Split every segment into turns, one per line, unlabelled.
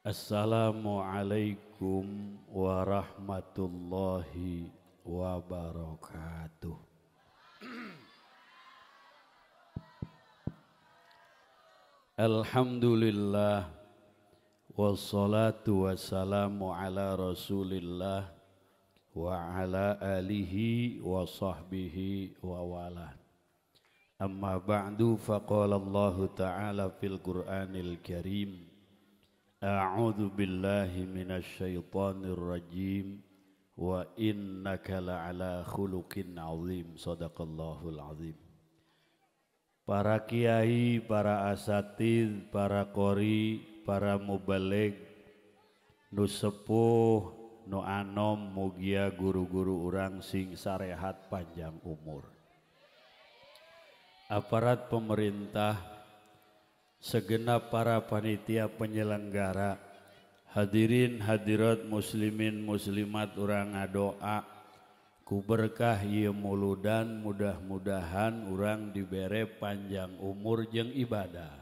Assalamualaikum warahmatullahi wabarakatuh. Alhamdulillah wassalatu wassalamu ala rasulillah wa ala alihi wa sahbihi wa wala. Amma ba'du, faqala Allahu ta'ala fil Qur'anil Karim. A'udzu billahi minasyaitonir rajim wa innaka la'ala khuluqin 'azim. Sadaqallahul 'azim. Para kiai, para asatid, para qori, para mubaligh, nu sepuh, nu anom, mugia guru-guru urang sing sarehat panjang umur. Aparat pemerintah, segenap para panitia penyelenggara, hadirin hadirat muslimin muslimat urang ngadoa ku berkah ieu muludan, mudah-mudahan urang dibere panjang umur jeung ibadah.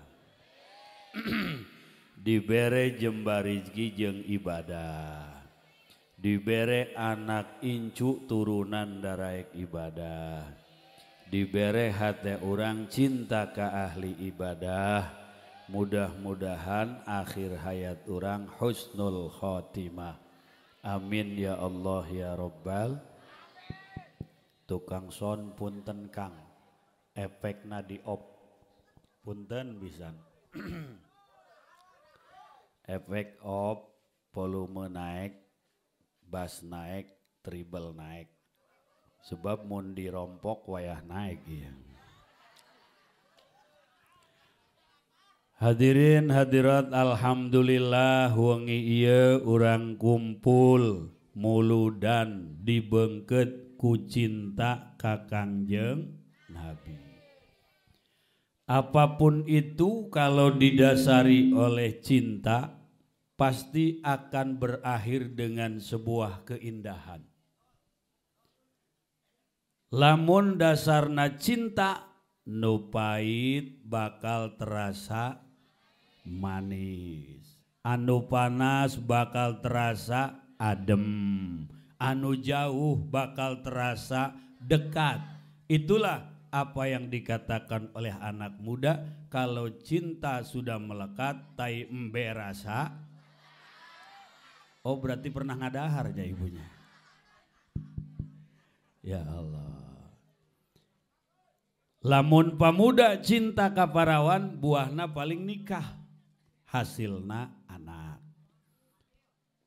Dibere jembar rezeki jeung ibadah. Dibere anak incu turunan daraek ibadah. Dibere hate urang cinta ka ahli ibadah. Mudah-mudahan akhir hayat urang husnul khotimah. Amin ya Allah ya Rabbal. Tukang son punten kang, efekna di op, punten pisan. Efek op, volume naik, bass naik, treble naik. Sebab mun dirompok wayah naik ya. Hadirin hadirat, alhamdulillah wengi ieu urang kumpul muludan dibengket ku cinta ka Kangjeng Nabi. Apapun itu kalau didasari oleh cinta pasti akan berakhir dengan sebuah keindahan. Lamun dasarna cinta nu pahit bakal terasa manis, anu panas bakal terasa adem, anu jauh bakal terasa dekat. Itulah apa yang dikatakan oleh anak muda, kalau cinta sudah melekat tai embe rasa. Oh, berarti pernah ngadahar ya ibunya. Ya Allah. Lamun pamuda cinta ka parawan, buahna paling nikah, hasilna anak.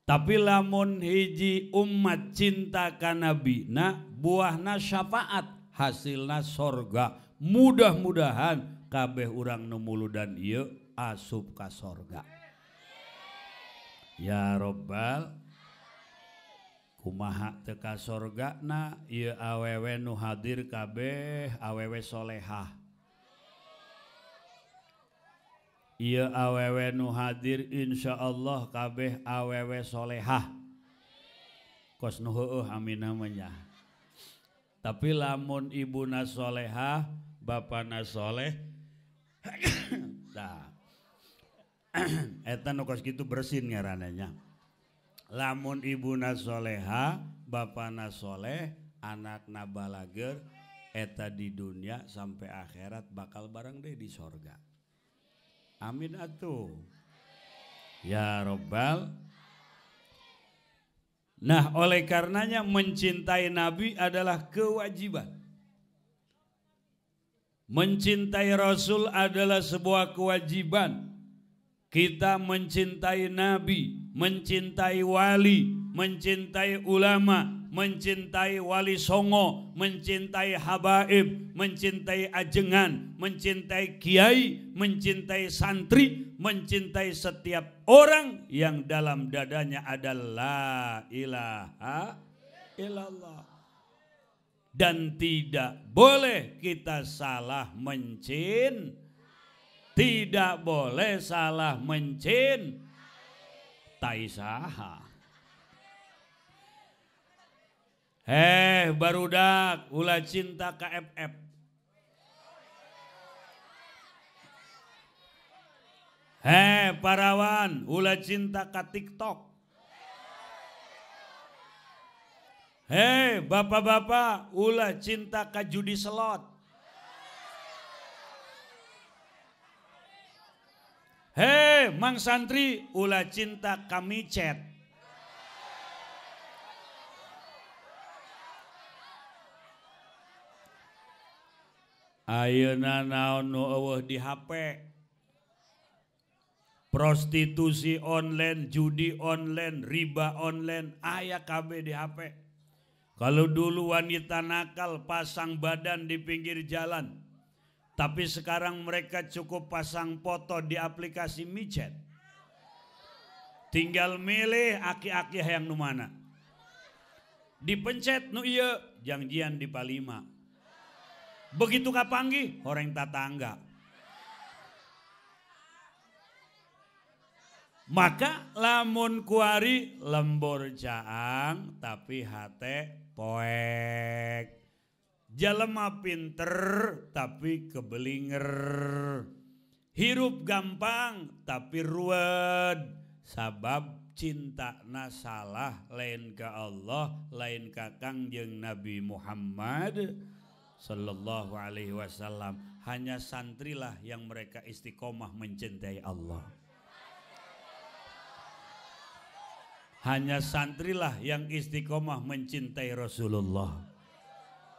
Tapi lamun hiji umat cinta ka nabina, buahna syafaat, hasilna sorga. Mudah-mudahan kabeh urang nu muludan ieu asup ka sorga. Ya Robbal. Kumaha teu ka sorgana ieu awewe nu hadir kabeh awewe solehah. Ieu awewe nu hadir insyaallah kabeh awewe solehah. Kos nu heueuh amin namanya. Tapi lamun ibuna solehah, bapana soleh, tah eta nu kos kitu bersin ngarananya. Lamun ibuna soleha, bapana soleh, anakna balager, eta di dunia sampai akhirat bakal bareng deh di sorga. Amin atuh. Ya Robbal. Nah, oleh karenanya mencintai Nabi adalah kewajiban. Mencintai Rasul adalah sebuah kewajiban. Kita mencintai Nabi, mencintai wali, mencintai ulama, mencintai wali songo, mencintai habaib, mencintai ajengan, mencintai kiai, mencintai santri, mencintai setiap orang yang dalam dadanya ada la ilaha illallah. Dan tidak boleh kita salah mencintai. Tidak boleh salah mencintai saha. Heh barudak ulah cinta KFF. Hei parawan, ulah cinta ka TikTok. Hei bapak-bapak, ulah cinta ka judi slot. Hei mang santri, ulah cinta ka micet. Ayeuna naon nu eueuh di HP? Prostitusi online, judi online, riba online, aya kabeh di HP. Kalau dulu wanita nakal pasang badan di pinggir jalan, tapi sekarang mereka cukup pasang foto di aplikasi micet. Tinggal milih aki-aki hayang nu mana. Dipencet nu ieu, janjian di Palima. Begitu kapanggih, horeng tatangga. Maka lamun kuari lembur caang tapi hate poek. Jelema pinter tapi kebelinger. Hirup gampang tapi ruwet. Sabab cintana salah lain ka Allah, lain ka Kangjeng Nabi Muhammad sallallahu alaihi wasallam. Hanya santrilah yang mereka istiqomah mencintai Allah. Hanya santrilah yang istiqomah mencintai Rasulullah.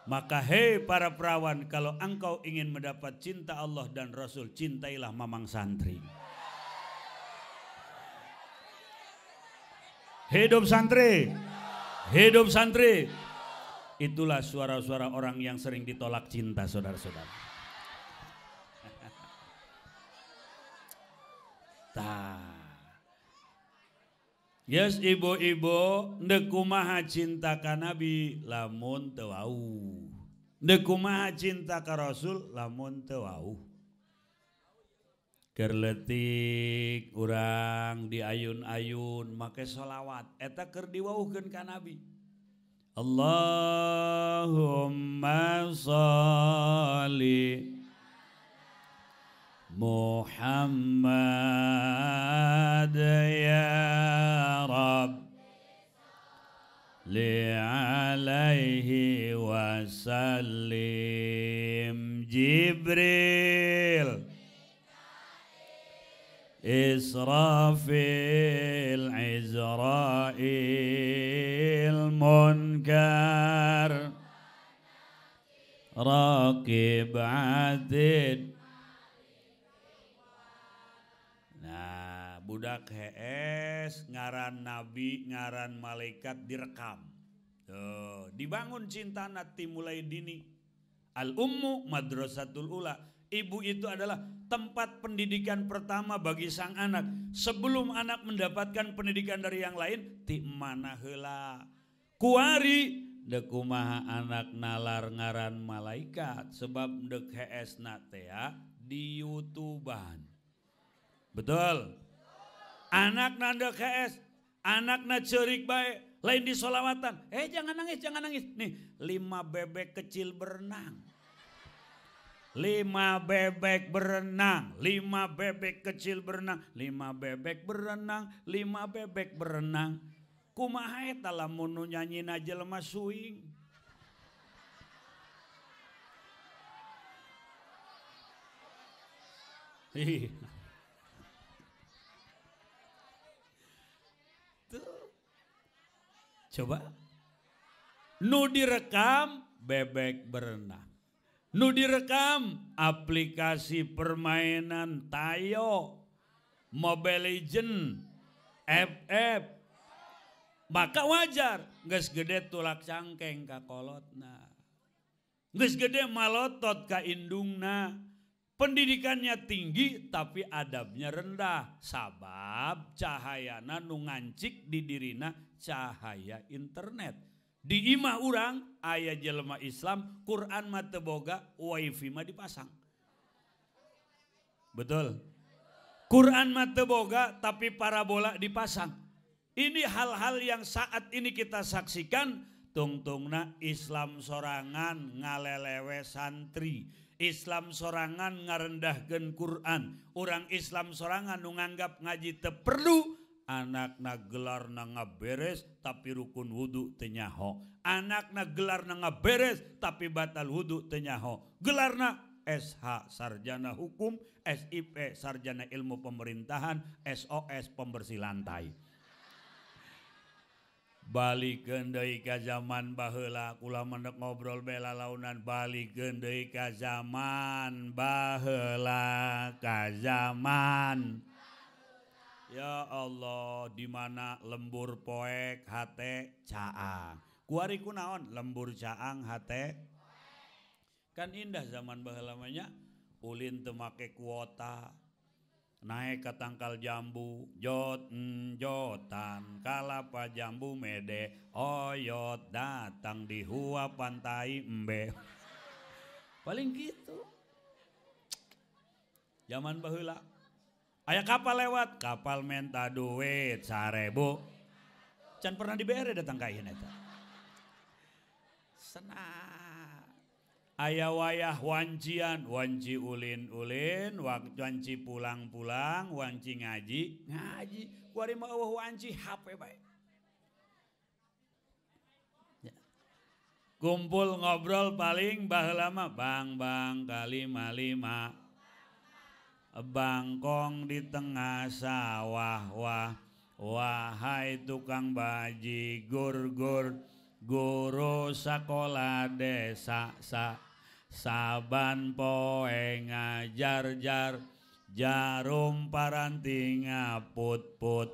Maka hei para perawan, kalau engkau ingin mendapat cinta Allah dan Rasul, cintailah mamang santri. Hidup santri, hidup santri. Itulah suara-suara orang yang sering ditolak cinta, saudara-saudara. Tah. Yes ibu-ibu, ndek kumaha cinta ka Nabi lamun teu wau. Ndek kumaha cinta ka Rasul lamun teu wau. Keur leutik urang diayun-ayun make sholawat, eta keur diwauhkeun ka Nabi. Allahumma sholli Muhammad ya Rabb li alaihi wasallim. Jibril, Israfil, Izrail, Munkar, Raqib, Atid. Nah, budak hees ngaran nabi, ngaran malaikat direkam. Tuh, dibangun cinta nanti mulai dini. Al ummu madrasatul ula. Ibu itu adalah tempat pendidikan pertama bagi sang anak. Sebelum anak mendapatkan pendidikan dari yang lain, ti mana heula. Kuari deuk kumaha anak nalar ngaran malaikat, sebab deuk hees na teh di YouTubean. Betul. Anak nanda KS, anakna ceurik bae, lain di solawatan. Jangan nangis, jangan nangis. Nih, 5 bebek kecil berenang. 5 bebek berenang, 5 bebek kecil berenang, 5 bebek berenang, 5 bebek berenang. Kumaha eta lamun nu nyanyina jelema suing. Ih. Tuh. Coba. Nu direkam bebek berenang. Nu direkam aplikasi permainan Tayo, Mobile Legend, FF. Maka wajar geus gede tulak cangkeng ka kolotna. Geus gede malotot ka indungna. Pendidikannya tinggi tapi adabnya rendah. Sabab cahayana nu ngancik di dirina cahaya internet. Di imah urang aya jelema Islam, Quran mah teu boga, wifi mah dipasang. Betul. Quran mah teu boga tapi parabola dipasang. Ini hal-hal yang saat ini kita saksikan, tungtungna Islam sorangan ngalelewe santri. Islam sorangan ngarendahkeun Quran. Urang Islam sorangan nu nganggap ngaji teu perlu, anakna gelarna ngaberes tapi rukun wudu teu nyaho. Anakna gelarna ngaberes tapi batal wudu teu nyaho. Gelarna SH sarjana hukum, SIP sarjana ilmu pemerintahan, SOS pembersih lantai. Balikeun deui ka zaman baheula, kula mendek ngobrol bela launan, balikeun deui ka zaman baheula, ka zaman. Ya Allah, di mana lembur poek hate caang. Kuari kunaon lembur caang hate? Kan indah zaman baheula mah nya, ulin teu make kuota. Naik ke tangkal jambu, jot jotan, kalapa jambu mede, oyot datang di hua pantai embe. Paling gitu. Zaman baheula. Aya kapal lewat, kapal menta duit 1000. Can pernah dibere datang ka ieu eta. Senang. Aya wayah wancian, wanci ulin-ulin, wanci pulang-pulang, wanci ngaji, ngaji. Kuari mah eueuh wanci HP bae. Ya. Kumpul ngobrol paling baheula mah bang bang kalima lima. Bangkong di tengah sawah wah, wahai tukang bajigur gur, guru sakola desa sa. Saban poe ngajar jar, jarum paranti ngaput put,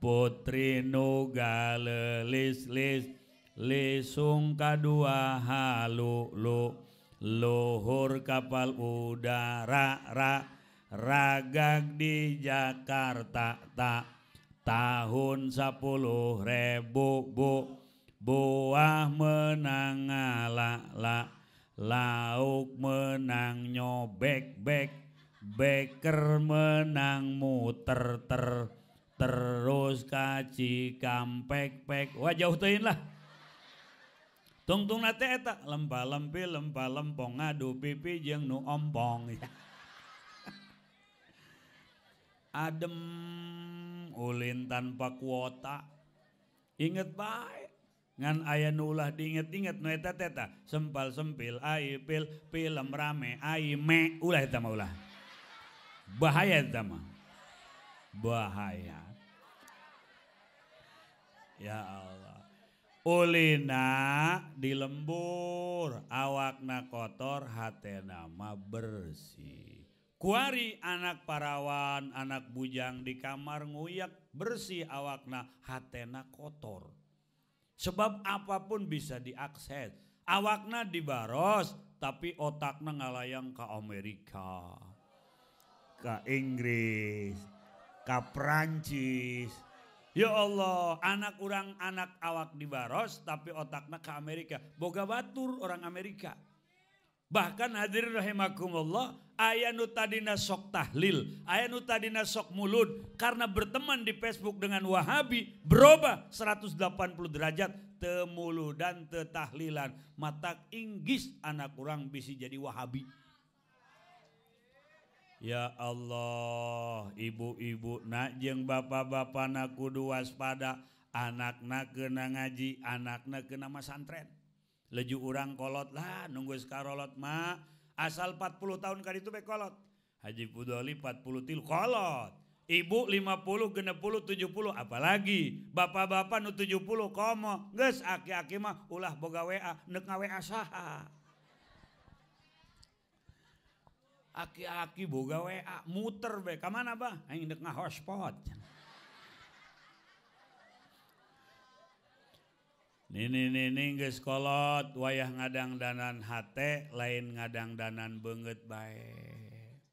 putri nuga lelis lis, lisung kadua halu lu, luhur kapal udara ra, ragag di Jakarta ta, tahun 10.000 bu, buah menang ngala la, lauk menang nyobek bek, beker menang muter ter, terus kaci kampek pek. Wah jauh teuing lah. Tungtung nate eta lempah lempi lempah lempong ngadu pipi jeung nu ompong. Adem ulin tanpa kuota. Inget bae. Ngan aya nu ulah diinget-inget nu eta teh ta sempal sempil ai pil film rame ai me, ulah eta mah ulah. Bahaya eta mah. Bahaya. Ya Allah. Ulina di lembur, awakna kotor, hatena mah bersih. Kuari anak parawan, anak bujang di kamar nguyak bersih awakna, hatena kotor. Sebab apapun bisa diakses. Awakna dibaros, tapi otakna ngalayang ke Amerika, ke Inggris, ke Prancis. Ya Allah, anak orang anak awak dibaros, tapi otakna ke Amerika. Boga batur orang Amerika. Bahkan hadirin rahimakumullah, aya nu tadina sok tahlil, aya nu tadina sok mulud, karena berteman di Facebook dengan Wahabi berubah 180 derajat, teu muludan teu tahlilan, matak inggis anak urang bisi jadi Wahabi. Ya Allah, ibu-ibu nak jeung bapak-bapak na kudu waspada, anakna kena ngaji, anakna kena masantren. Leju urang kolot lah, nunggu sekarolot mah. Asal 40 tahun kali itu kolot. Haji Pudoli 43 kolot. Ibu 50, 60, 70 apalagi. Bapak-bapak nu 70 komo. Geus aki-aki mah ulah boga WA, neuk nga-WA saha. Aki-aki boga WA, muter be. Ka mana bah? Aing deuk nga-hotspot. Nini-nini geus kolot wayah ngadangdanan hate lain ngadangdanan beungeut bae.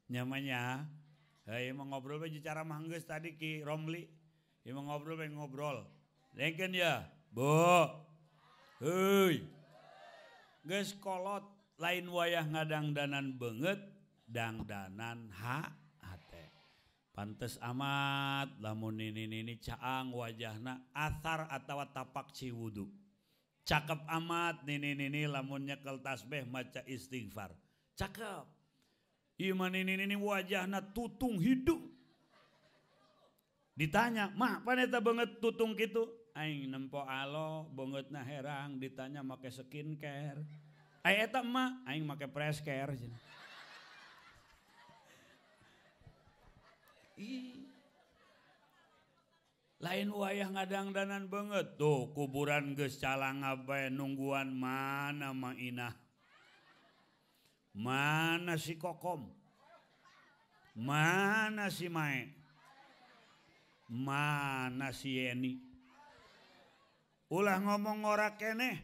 Nyamanya, heuh mah ngobrol bae cara mah geus tadi Ki Romli. Ieu mah ngobrol bae ngobrol. Dengkeun ya, Bu. Heuy. Geus kolot lain wayah ngadangdanan beungeut, dangdanan hate. Pantes amat lamun nini-nini caang wajahna athar atawa tapak ciwudu. Cakep amat nini-nini lamun nyekel tasbih maca istighfar. Cakep. Iman ini wajahna tutung hidung. Ditanya, "Mah, pan eta beungeut tutung kitu?" Aing nempo alo, beungeutna herang, ditanya make skincare. Ai eta mah, aing make fresh care. Ih. Lain wayah ngadangdanan beungeut. Tuh kuburan geus calanga bae nungguan mana Ma Inah. Mana si Kokom? Mana si Mae? Mana si Yeni? Ulah ngomong ngora keneh.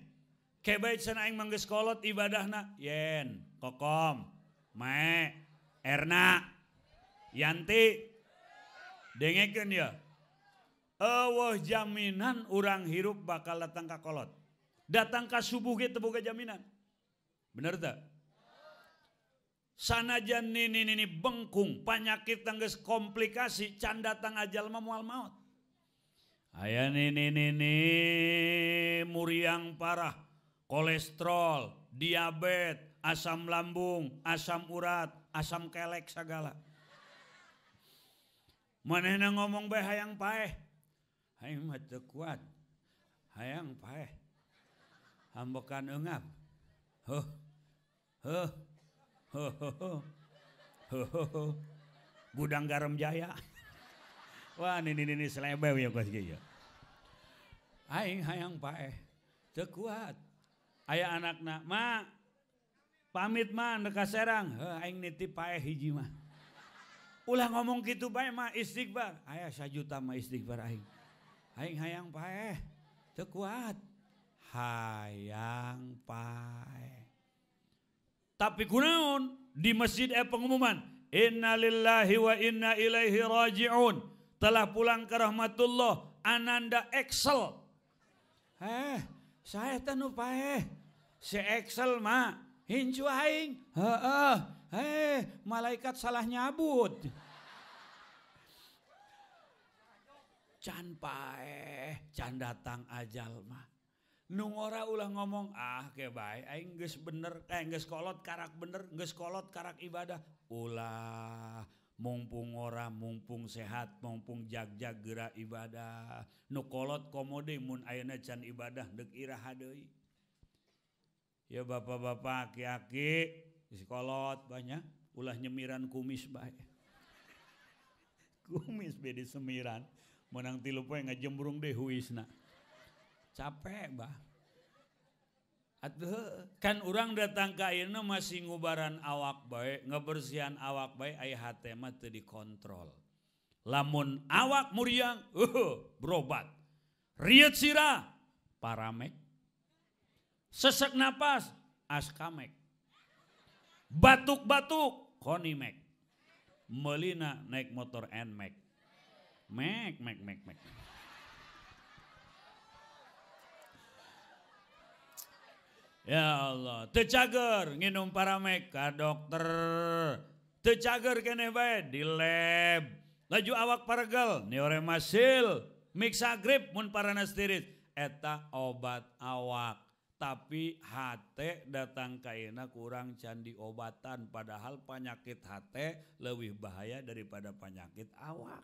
Kebaik cenah aing mah geus kolot ibadahna. Yen, Kokom, Mae, Erna, Yanti. Dengekeun ya. Eueuh jaminan urang hirup bakal datang ka kolot. Datang ka subuh ge teu boga jaminan. Bener teu? Sanajan nini-nini bengkung, panyakit geus komplikasi, can datang ajal mah moal maot. Aya nini-nini muriang parah, kolesterol, diabetes, asam lambung, asam urat, asam kelek sagala. Manehna ngomong bae hayang paeh. Hayang mah teu kuat. Hayang paeh. Hambekan eungap. Heuh. Heuh. Heuh heuh. Heuh. Gudang Garam Jaya. Wah, nini-nini selebew ya kos kieu. Aing hayang paeh. Teu kuat. Aya anakna, "Ma, pamit ma ndek ka Serang." Heuh, aing nitip paeh hiji mah. Ulah ngomong kitu bae mah istighfar. Aya sajuta mah istighfar aing. Aing hayang paeh. Teu kuat. Hayang paeh. Tapi kunaon di masjid pengumuman, innalillahi wa inna ilaihi rajiun. Telah pulang ke rahmatullah Ananda Excel. Saya teh nu paeh. Si Excel mah hincu aing. Heeh. Malaikat salah nyabut. Can paeh, can datang ajal mah. Nu ngora ulah ngomong, ah ke bae aing geus bener, geus kolot karak bener, geus kolot karak ibadah. Ulah mumpung ora, mumpung sehat, mumpung jag-jag geura ibadah. Nu kolot komo deui mun ayeuna can ibadah deuk iraha deui. Ya bapak-bapak, aki-aki, geus kolot banyak, ulah nyemiran kumis bae. Kumis be disemiran, menang 3 poe ngajembrung deui huisna. Capek bah. Atuh kan urang datang ka ayeuna masih ngubaran awak bae, ngebersihan awak bae, aya hate mah teu dikontrol. Lamun awak muriang, berobat. Rieut sirah, paramek. Sesek napas, askamek. Batuk-batuk, konimek. Melina naik motor Nmax. Mek mek mek mek. Ya Allah, teu cager nginum paramek ka dokter. Teu cager keneh bae di lab. Laju awak paregel, neoremasil, mixagrip mun paranas tiris. Eta obat awak. Tapi hate datang kaina kurang can diobatan, padahal penyakit hate lebih bahaya daripada penyakit awak.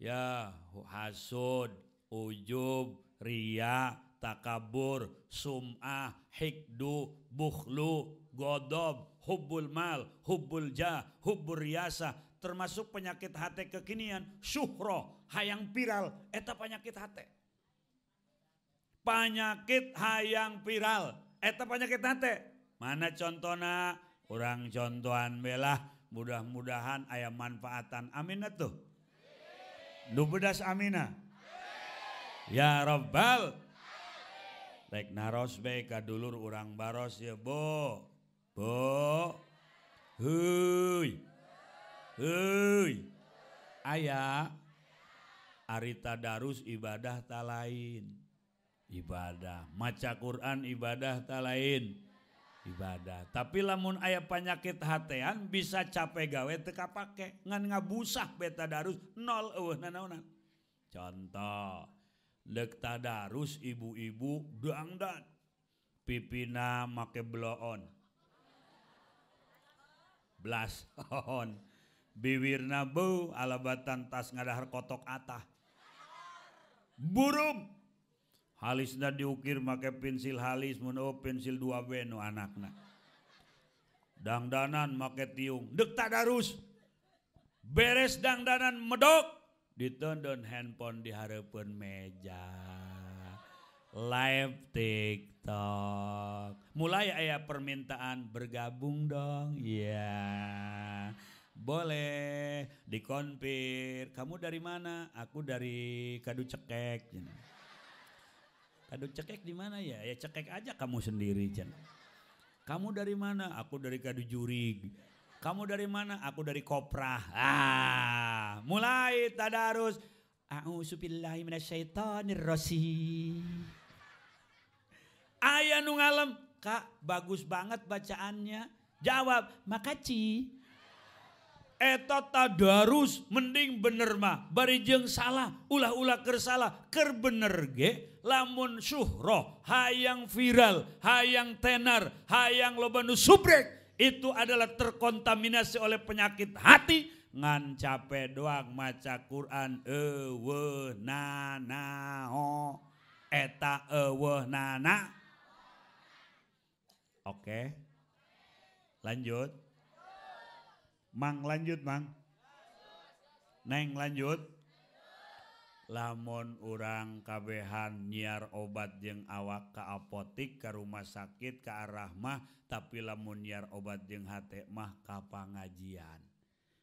Ya, hasud, ujub, ria, takabur, sum'ah, hikdu, bukhlu, godob, hubbul mal, hubbul jah, hubbur riasa, termasuk penyakit hati kekinian, syuhroh, hayang viral, eta penyakit hati. Penyakit hayang viral, eta penyakit hati. Mana contohna? Urang contohan belah, mudah-mudahan aya manfaatan. Amin atuh. Nu bedas amina. Ya Rabbal. Rek naros bae ka dulur urang Baros ya, Bo. Bo. Heuy. Heuy. Aya ari tadarus ibadah ta lain. Ibadah, maca Quran ibadah ta lain. Ibadah. Tapi lamun aya penyakit hatean bisa capek gawe teu kapake, ngan ngabusah bae tadarus nol eueuh nanaonan. Contoh dek tadarus ibu-ibu dangdan, pipina make bloon, Blas on. Biwirna beu alabatan tas ngadahar kotok atah. Burum. Halisna diukir make pensil halis mun eueuh pensil 2B nu anakna. Dangdanan make tiung, deuk tadarus. Beres dangdanan medok, ditondon handphone di hareupeun meja. Live TikTok. Mulai aya permintaan bergabung dong. Iya. Boleh dikonfir. Kamu dari mana? Aku dari Kadu Cekek. Kadu Cekek di mana ya? Ya cekek aja kamu sendiri, Cen. Kamu dari mana? Aku dari Kadu Jurig. Kamu dari mana? Aku dari Koprah. Ah, mulai tadarus. A'udzubillahi minasyaitonirrajim. Aya nu ngalem, Kak, bagus banget bacaannya. Jawab, makasih. Eta tadarus mending bener mah bari jeung salah, ulah-ulah keur salah, keur bener ge lamun syuhroh, hayang viral, hayang tenar, hayang loba nu subrek, itu adalah terkontaminasi oleh penyakit hati. Ngan capek doang maca Quran eueuh na na o eta eueuh na na. Oke. Lanjut. Mang lanjut mang. Neng lanjut. Lamun urang kabehan nyiar obat jeung awak ka apotik, ka rumah sakit, ka arahmah, tapi lamun nyiar obat jeung hate mah ka pangajian.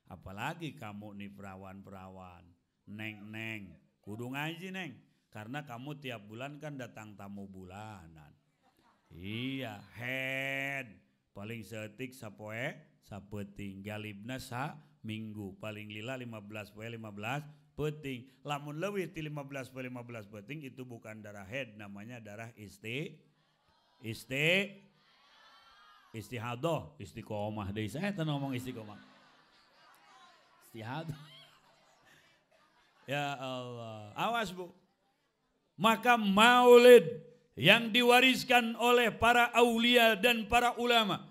Apalagi kamu nih perawan-perawan, neng-neng, kudu ngaji neng, karena kamu tiap bulan kan datang tamu bulanan. Iya, head paling seetik sapoe sapeuting, galibna sa minggu, paling lila 15 poe 15 peuting. Lamun leuwih ti 15 poe 15 peuting itu bukan darah head, namanya darah istihadah, istiqomah deui. Saya teh ngomong istiqomah. Istihadah. Ya Allah, awas Bu. Maka maulid yang diwariskan oleh para aulia dan para ulama,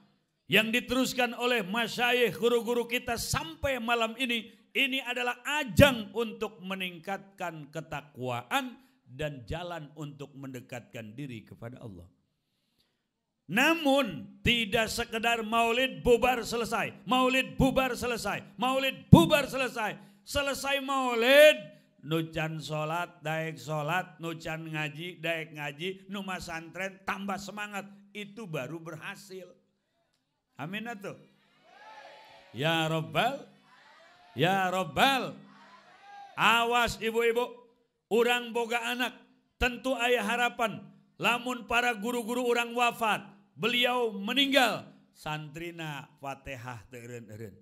yang diteruskan oleh masyayikh guru-guru kita sampai malam ini, ini adalah ajang untuk meningkatkan ketakwaan dan jalan untuk mendekatkan diri kepada Allah. Namun tidak sekedar maulid bubar selesai, maulid bubar selesai, maulid bubar selesai. Selesai maulid, nu can salat, daek salat, nu can ngaji, daek ngaji, nu masantren tambah semangat, itu baru berhasil. Amin atuh. Ya Rabbal, ya Rabbal. Awas ibu-ibu, urang boga anak, tentu aya harapan. Lamun para guru-guru urang wafat, beliau meninggal, santrina Fatihah teu eureun-eureun.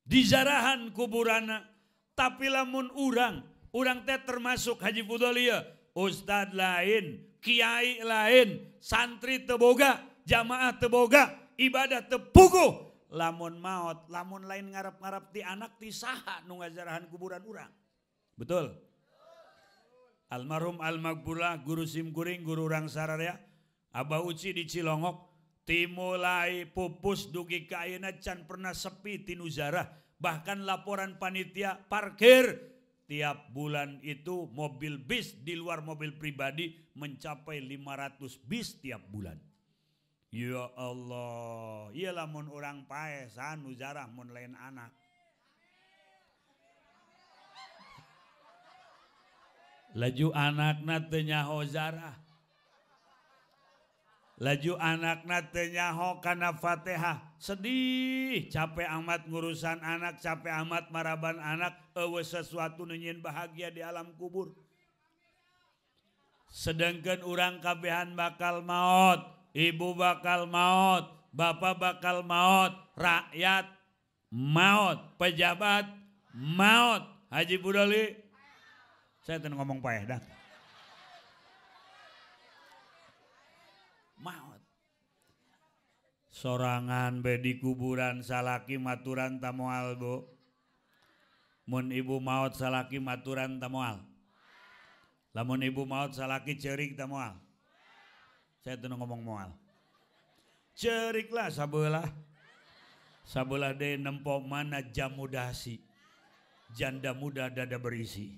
Dizarahan kuburana. Tapi lamun urang, urang teh termasuk Haji Fudolia, ustad lain, kiai lain, santri teu boga, jamaah teu boga, ibadah teu puguh. Lamun maot, lamun lain ngarep-ngarep ti anak ti saha nu ngazarahan kuburan urang. Betul? Almarhum Almaghfurlah guru simkuring guru urang sararea, Abah Uci di Cilongok, timulai pupus dugi ka ayeuna can pernah sepi tinu zarah. Bahkan laporan panitia parkir tiap bulan itu mobil bis di luar mobil pribadi mencapai 500 bis tiap bulan. Ya Allah, ieu lamun urang paeh saha nu zarah mun lain anak. Laju anakna teu nyaho zarah. Laju anakna teu nyaho kana Fatihah. Sedih, capek amat ngurusan anak, capek amat maraban anak, eueuh sesuatu nu nyieun bahagia di alam kubur. Sedangkan urang kabehan bakal maot, ibu bakal maot, bapak bakal maot, rakyat maot, pejabat maot. Haji Budoli, saya teu ngomong paeh dah. Maot. Sorangan be di kuburan salaki maturan tamoal bu. Mun ibu maot salaki maturan tamoal. Lamun ibu maot salaki ceurik tamoal. Saya teu ngomong moal. Ceurik lah sabelah. Sabelah deui nempo mana jamu dasi. Janda muda dada berisi.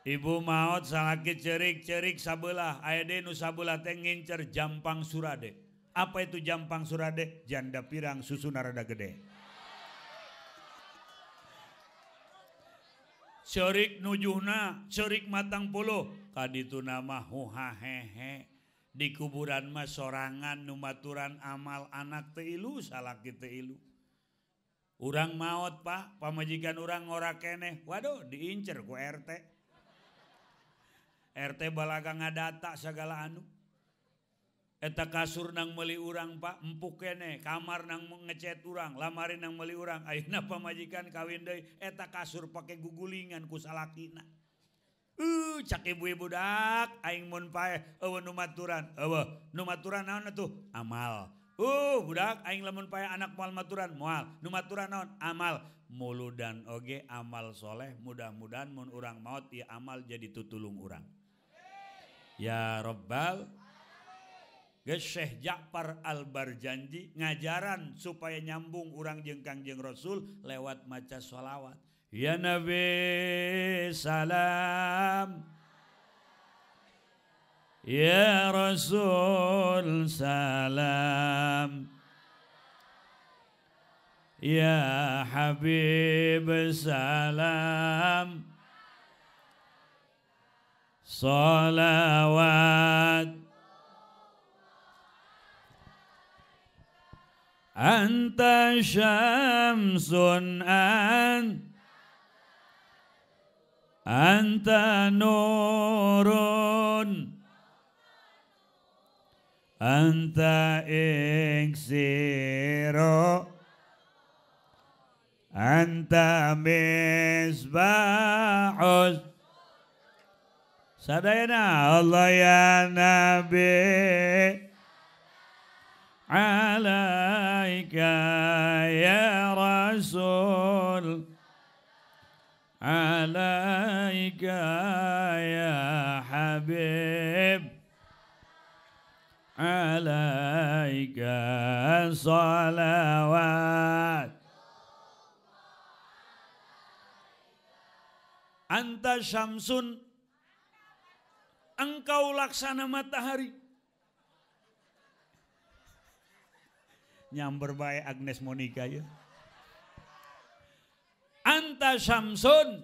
Ibu maot salaki cerik-cerik sabelah, aya deui nu sabelah teh ngincer jampang surade. Apa itu jampang surade? Janda pirang susuna rada gede. Cerik nujuhna, cerik matang puluh. Kaditu nama huha hehe. Di kuburan mah sorangan numaturan amal anak teu ilu, salaki teu ilu. Urang maot pak, pamajikan urang ngora keneh. Waduh, diincer ku RT. RT balaga ngadata segala anu. Eta kasur nang meuli urang pak, empuk keneh, kamar nang ngecet urang, lamari nang meuli urang. Ayeuna pamajikan kawin deui, eta kasur pake gugulingan ku salakina. Cak ibu-ibu dak, aing mun paeh eueuh nu maturan, eueuh nu maturan naon atuh? Amal. Budak aing lamun paeh anak moal maturan, moal. Nu maturan naon? Amal. Muludan oge amal soleh, mudah-mudahan mun urang maot ieu amal jadi tutulung urang. Ya Rabbal. Geus Syekh Ja'far Al-Barjanji ngajaran supaya nyambung urang jeung Kangjeng Rasul lewat maca sholawat. Ya Nabi salam, ya Rasul salam, ya Habib salam, salawat. Anta syamsun anta nurun, anta iksiru, anta misbahus. Sadayana Allah ya Nabi alaika ya Rasul, alaika ya Habib, alaika salawat. Anta syamsun, engkau laksana matahari. Nyamber bae Agnes Monica ya. Anta syamsun,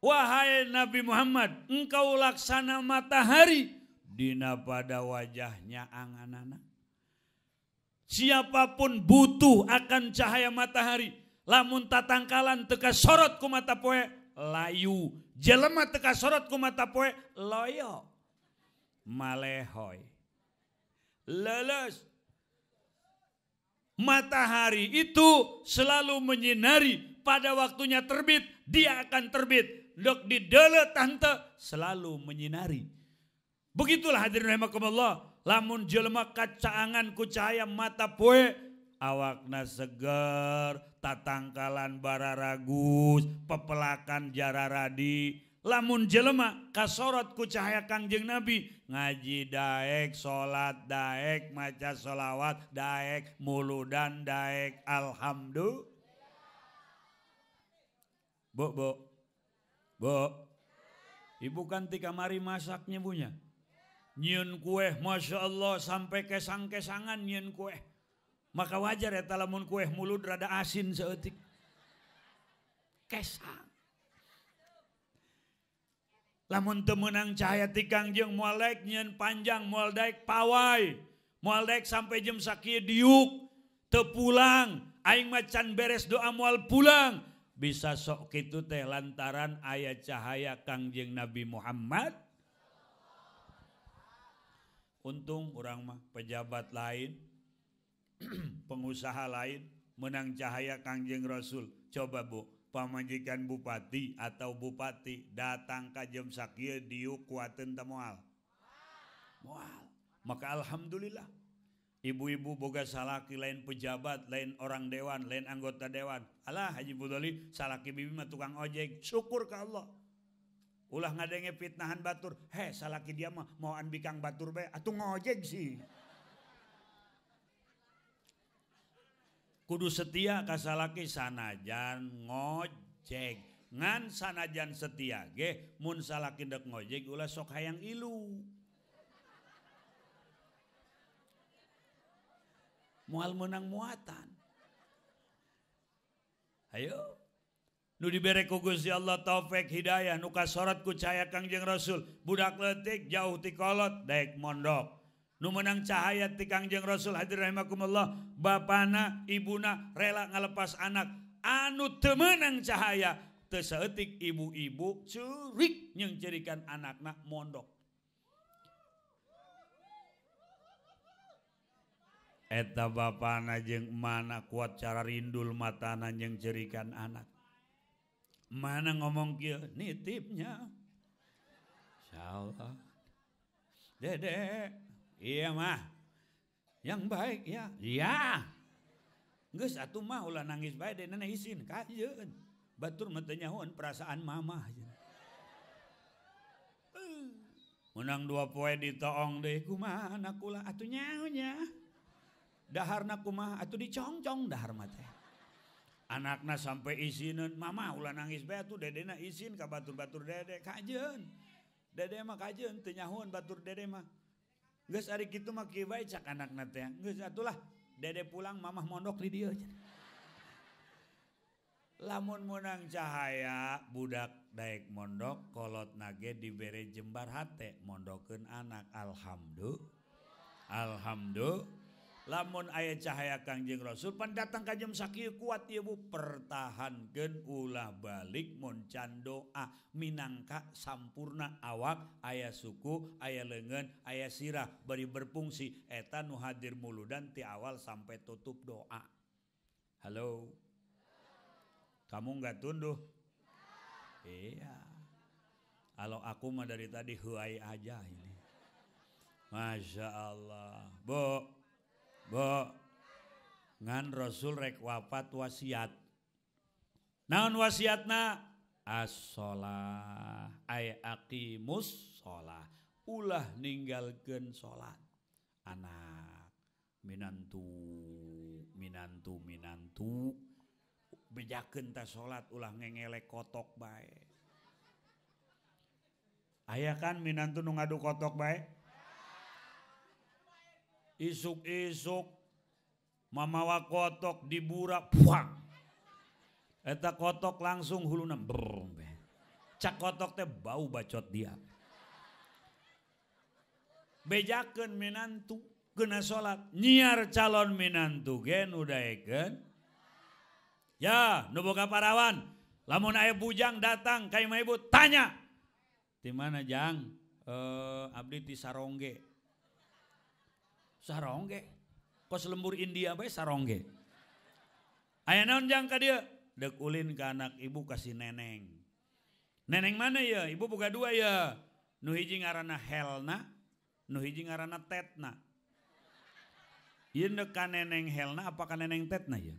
wahai Nabi Muhammad, engkau laksana matahari. Dina pada wajahnya anganana. Siapapun butuh akan cahaya matahari. Lamun tatangkalan teka sorot ku mata poe layu. Jelema teka sorot ku mata poe loyo. Malehoy. Leles. Matahari itu selalu menyinari. Pada waktunya terbit, dia akan terbit. Dok di dele tante selalu menyinari. Begitulah hadirin rahimakumullah. Lamun jelema kacaangan ku cahaya mata poe, awakna seger, tatangkalan bararagus, pepelakan jararadi. Lamun jelema kasorot ku cahaya Kangjeng Nabi, ngaji daek, salat daek, maca sholawat daek, muludan daek, alhamdulillah. Bu, bu, bu, ibu kan ti kamari masaknya bunya. Nyieun kue, masya Allah sampai kesang-kesangan nyieun kue. Maka wajar ya lamun kue mulut rada asin seeutik. Kesang. Lamun teu meunang cahaya ti Kangjeng moal daek nyieun panjang, moal daek pawai, moal daek sampai jam sakieu diuk, teu pulang, aing mah can beres doa moal pulang. Bisa sok kitu teh lantaran aya cahaya Kangjeng Nabi Muhammad. Untung urang mah pejabat lain, pengusaha lain menang cahaya Kangjeng Rasul. Coba bu, pamajikan bupati atau bupati datang ka jam sakieu diuk kuateun teh moal. Moal. Maka alhamdulillah ibu-ibu boga salaki lain pejabat, lain orang dewan, lain anggota dewan. Alah Haji Budoli salaki bibi mah tukang ojek. Syukur ka Allah. Ulah ngadenge fitnahan batur. He salaki dia mah moan bikang batur bae atuh ngojek sih. Kudu setia ka salaki sanajan ngojek. Ngan sanajan setia ge mun salaki dek ngojek ulah sok hayang ilu. Moal meunang muatan. Ayo. Nu dibere ku Gusti Allah taufik hidayah nu kasorot ku cahaya Kangjeng Rasul. Budak leutik jauh ti kolot daek mondok. Nu menang cahaya ti Kangjeng Rasul hadir rahimakumullah, bapana ibuna rela ngalepas anak. Anu teu meunang cahaya teu saeutik ibu-ibu ceurik nyengcerikan anakna mondok. Eta bapana jeung mana kuat cara rindul matana nyengcerikan anak. Mana ngomong kieu nitipnya. Insyaallah. Dede, iya mah. Yang baik ya. Iya. Geus atuh mah ulah nangis bae dene isin kajeun. Batur mah teu nyahoan perasaan mamah. Menang 2 poe ditoong deui kumaha anak kula atuh nyaho nya. Daharna kumaha atuh dicongcong dahar mah teh. Anakna sampai isineun, mama ulah nangis bae atuh dedena isin ka batur-batur dede kajeun. Dede mah kajeun teu nyahoan batur dede mah. Geus ari kitu mah kieu bae cak anakna teh. Geus atulah dede pulang mamah mondok di dieu. Lamun meunang cahaya budak daek mondok kolot nage dibere jembar hate mondokeun anak alhamdulillah. Alhamdulillah. Lamun aya cahaya Kangjeng Rasul pan datang ka jam sakieu kuat ieu Bu, pertahankeun ulah balik mun can doa minangka sampurna awak aya suku aya leungeun aya sirah bari berfungsi eta nu hadir muludan ti awal sampai tutup doa. Halo. Kamu enggak tunduh? Iya. Kalau aku mah dari tadi huai aja ini. Masya Allah. Bu. Bu, ngan Rasul rek wafat wasiat. Naon wasiatna? As-sholah, ay aqimus sholah. Ulah ninggalkeun sholat. Anak, minantu, minantu, minantu. Bejakeun ta sholat ulah ngengelek kotok bae. Aya kan minantu nu ngadu kotok bae? Isuk-isuk mamawa kotok dibura puang. Eta kotok langsung huluna brrr. Cak kotok teh bau bacot dia. Bejakeun minantu kena salat, nyiar calon minantu ge nu daekeun. Ya, nu boga parawan, lamun aya bujang datang ka imah ibu tanya. Di mana jang? Abdi ti Sarongge. Sarongge, kos lembur India bae sarongge. Aya naon jang ka dieu? Deuk ulin ka anak ibu kasih neneng. Neneng mana ya? Ibu boga dua ya. Nu hiji ngaranna Helna, nu hiji ngaranna Tetna. Ieu deuk ka neneng Helna apa ka neneng Tetna ya?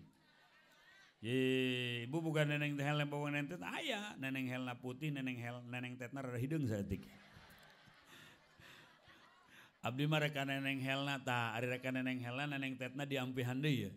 Ye, ibu boga neneng Helna boga neneng Tetna aya, neneng Helna putih, neneng Tetna rada hideung saeutik. Abdi mah reka neneng Helna ta, ari reka neneng Helna neneng Tetna diampihan deui ya.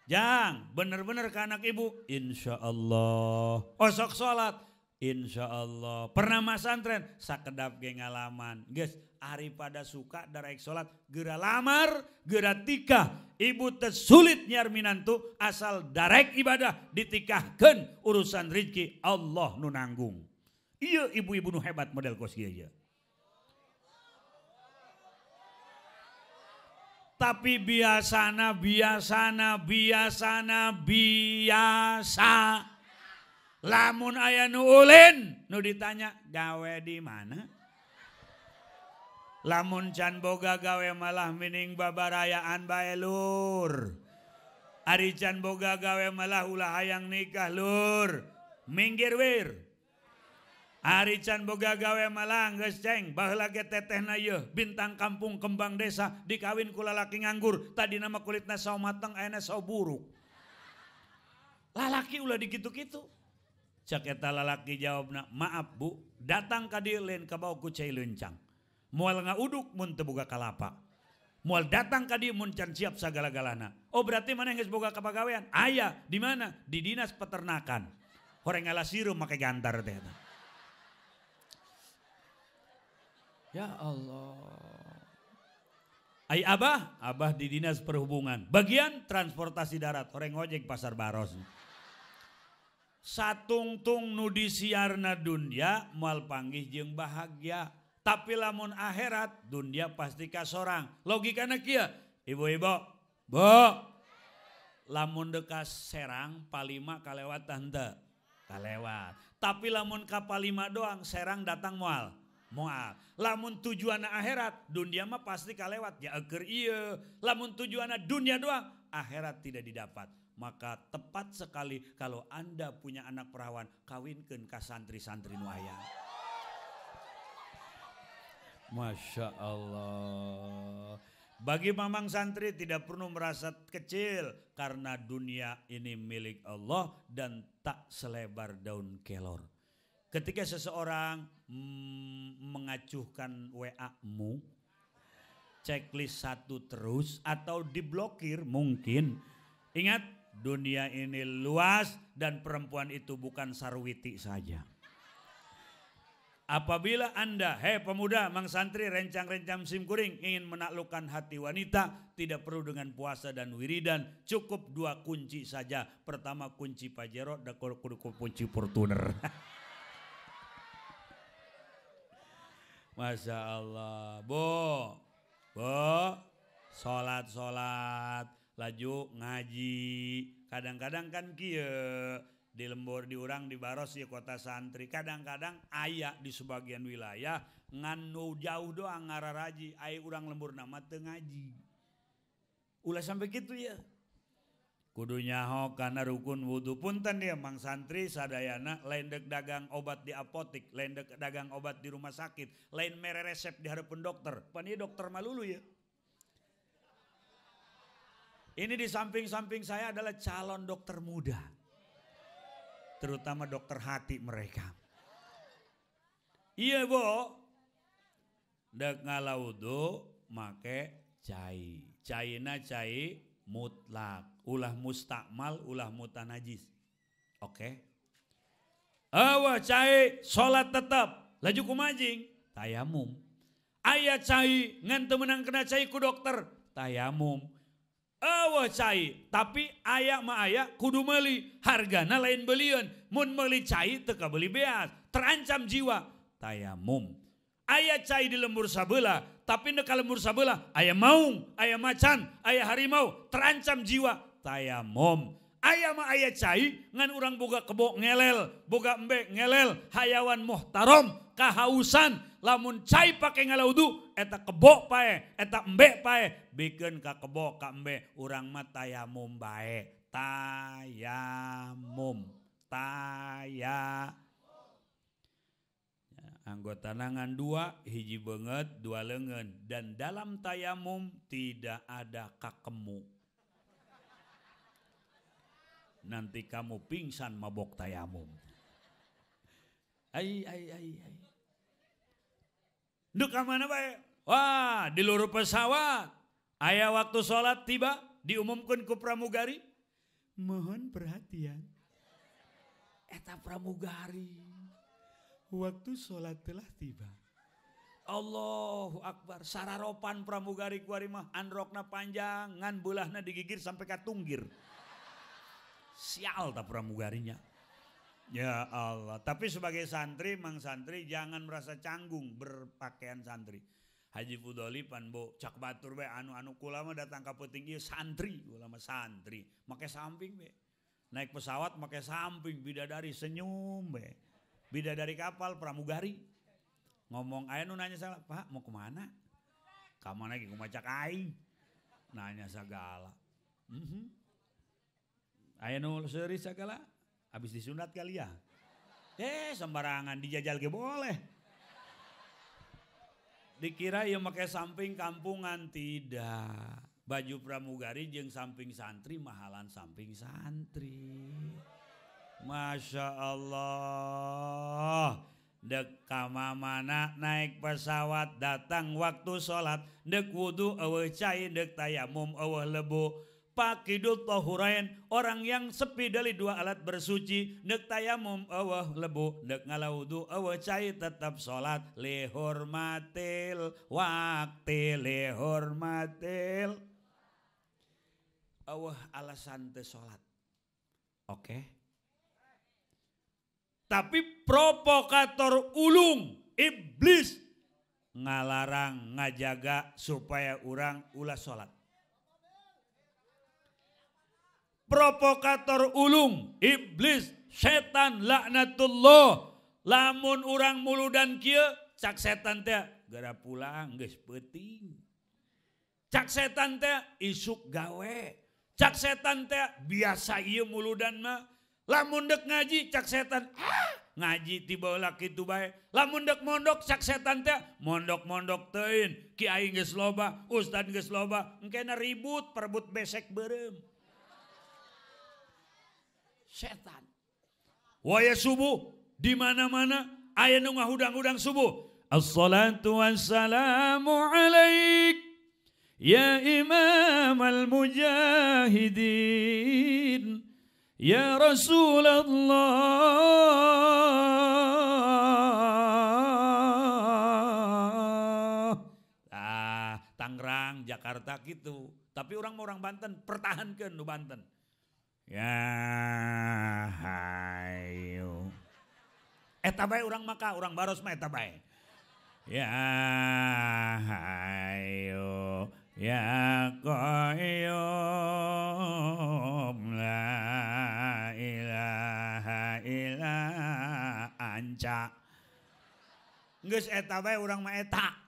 Jang, bener-bener ka anak ibu, insyaallah. Osok salat, insyaallah. Pernah masantren, sakedap ge ngalaman. Geus ari pada suka daraek salat, geura lamar, geura tikah. Ibu teu sulit nyiar minantu asal darek ibadah ditikahkeun urusan rezeki Allah nu nanggung. Ieu ibu-ibu nu hebat model kos kieu ieu. Tapi biasana, biasana, biasana, biasa. Lamun aya nu ulin, nu ditanya gawe di mana? Lamun can boga gawe malah mining babarayaan bae lur. Ari can boga gawe malah ulah hayang nikah lur. Minggir wir. Ari can boga gawe malah geus ceng baheula ge tetehna yeuh bintang kampung kembang desa dikawin ku lalaki nganggur tadi nama kulitna sawo mateng ayeuna sawo buruk. Lalaki ulah dikitu-kitu. Cak eta lalaki jawabna, maaf bu, datang ka dieu lain kabawa ku cai leuncang. Moal ngauduk mun teu boga kalapa. Moal datang ka dieu mun can siap sagala-galana. Oh berarti maneh geus boga kapagawean? Aya, di mana? Di dinas peternakan. Horeng ngala sireum make gantar teh eta. Ya Allah. Ai abah, abah di dinas perhubungan. Bagian transportasi darat, horeng ojek pasar Baros. Satungtung nu disiarna dunia moal panggih jeung bahagia. Tapi lamun akhirat dunia pasti kasorang. Logikana kieu, ibu-ibu, bu, lamun deka Serang Palima kalewat tante, kalewat. Tapi lamun ka Palima doang Serang datang moal, moal. Lamun tujuan akhirat dunia mah pasti kalewat ya eukeur ieu. Lamun tujuanna dunia doang akhirat tidak didapat. Maka tepat sekali kalau Anda punya anak perawan, kawinkeun ka santri-santri nu aya. Masya Allah. Bagi mamang santri tidak perlu merasa kecil karena dunia ini milik Allah dan tak selebar daun kelor. Ketika seseorang mengacuhkan WA-mu, checklist satu terus atau diblokir mungkin. Ingat, dunia ini luas dan perempuan itu bukan Sarwiti saja. Apabila Anda, hei pemuda, mang santri, rencang-rencang simkuring ingin menaklukkan hati wanita, tidak perlu dengan puasa dan wiridan, cukup dua kunci saja. Pertama kunci Pajero dan kunci Fortuner. Masya Allah, bu, bu, sholat-sholat, laju ngaji. Kadang-kadang kan kieu di lembur di urang di Baros ya kota santri, kadang-kadang aya di sebagian wilayah ngan nu jauh doang ngararaji, aya urang lembur nama teu ngaji. Ulah sampai gitu ya. Kudu nyaho kana rukun wudu. Punten dia mang santri sadayana lain dek dagang obat di apotik, lain dek dagang obat di rumah sakit, lain mere resep di hadapan dokter. Pan ieu dokter malulu ya. Ini di samping-samping saya adalah calon dokter muda. Terutama dokter hati mereka. Iya bu, dek ngalaudu make cai. Caina cai mutlak, ulah mustakmal, ulah mutanajis. Oke. Awa cai salat tetap, laju kumajing, tayamum. Aya cai ngan teu meunang kena cai ku dokter, tayamum. Awa cai, tapi aya mah aya kudu meuli, hargana lain belian. Mun meuli cai teu kabeli beas, terancam jiwa, tayamum. Aya cai di lembur sabelah, tapi nek ka lembur sabelah aya maung, aya macan, aya harimau, terancam jiwa, tayamum. Aya mah aya cai ngan urang boga kebo ngelel, boga embe ngelel, hayawan muhtarom, kahausan. Lamun cai pake ngalaudu eta kebo pae, eta embe pae, bikeun ka kebo ka embe, urang mah tayamum bae. Tayamum, taya. Anggota tangan dua, hiji beungeut, dua leungeun, dan dalam tayamum tidak ada kakemu. Nanti kamu pingsan mabok tayamum. Ai ai ai ai. Duh ka mana bae? Wah, di luhur pesawat. Aya waktu sholat tiba, diumumkan ku pramugari. Mohon perhatian. Eta pramugari. Waktu sholat telah tiba. Allahu Akbar. Sararopan pramugari kuari mah androkna panjang, ngan beulahna digigir sampai ka tunggir. Sial tak pramugarinya. Ya Allah. Tapi sebagai santri, mang santri jangan merasa canggung berpakaian santri. Haji Fudoli pan bo cak batur be anu-anu kula mah datang ka peuting ieu santri, kula mah santri. Make samping be. Naik pesawat make samping, bidadari senyum be. Bidadari kapal pramugari. Ngomong aya nu nanya salah, "Pak, mau kemana?" Ka mana ge kumaha cak aing. Nanya segala. Aya nu seuri segala. Habis disunat kali ya. Sembarangan dijajal ge boleh. Dikira ya make samping kampungan, tidak. Baju pramugari jeung samping santri mahalan samping santri. Masya Allah. Dek kamamana naik pesawat datang waktu sholat, dek wudu eueuh cai, dek tayamum eueuh lebu. Pakidul tohurain, orang yang sepi dari dua alat bersuci, dek tayamum eueuh lebu, dek ngalawudu eueuh cai tetap sholat. Lihormatil wakti lihormatil. Eueuh alasan teu sholat. Oke. Tapi provokator ulung iblis ngalarang ngajaga supaya urang ulah sholat. Provokator ulung iblis setan laknatullah, lamun urang muludan kieu cak setan teh geura pulang geus peuting, cak setan teh isuk gawe, cak setan teh biasa ieu muludan mah. Lamun dek ngaji cak setan ah ngaji tiba baheula kitu bae. Lamun dek mondok cak setan teh mondok-mondok teuing, kiai geus loba, ustad geus loba, engkena ribut perebut besek beureum. Setan. Waya subuh di mana-mana aya nu ngahudang-hudang subuh. Assalatu wassalamu alaik ya imam al-mujahidin ya Rasulullah. Ah, Tangerang, Jakarta gitu. Tapi orang Banten pertahankeun nu Banten. Ya hayu. Eta bae urang maka, urang Baros mah eta bae. Ya hayu ya qayyum la ilaha illa anta. Geus eta bae urang mah eta.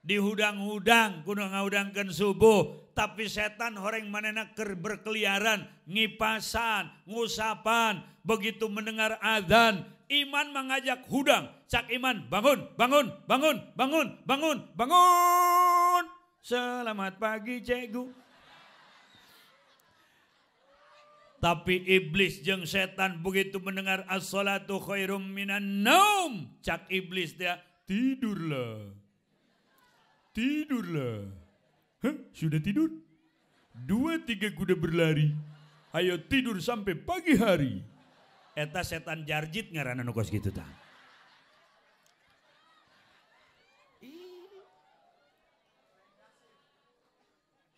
Dihudang-hudang kudu ngahudangkeun subuh, tapi setan horeng manehna keur berkeliaran, ngipasan, ngusapan. Begitu mendengar azan, iman mengajak hudang, cak iman bangun, bangun, bangun, bangun, bangun, bangun. Selamat pagi cikgu. Tapi iblis jeung setan begitu mendengar as-salatu khairum minan naum, cak iblis dia tidurlah. Tidurlah. Hah? Sudah tidur? 2, 3 kuda berlari. Ayo tidur sampai pagi hari. Eta setan jarjit ngaranna nu kos kitu tah.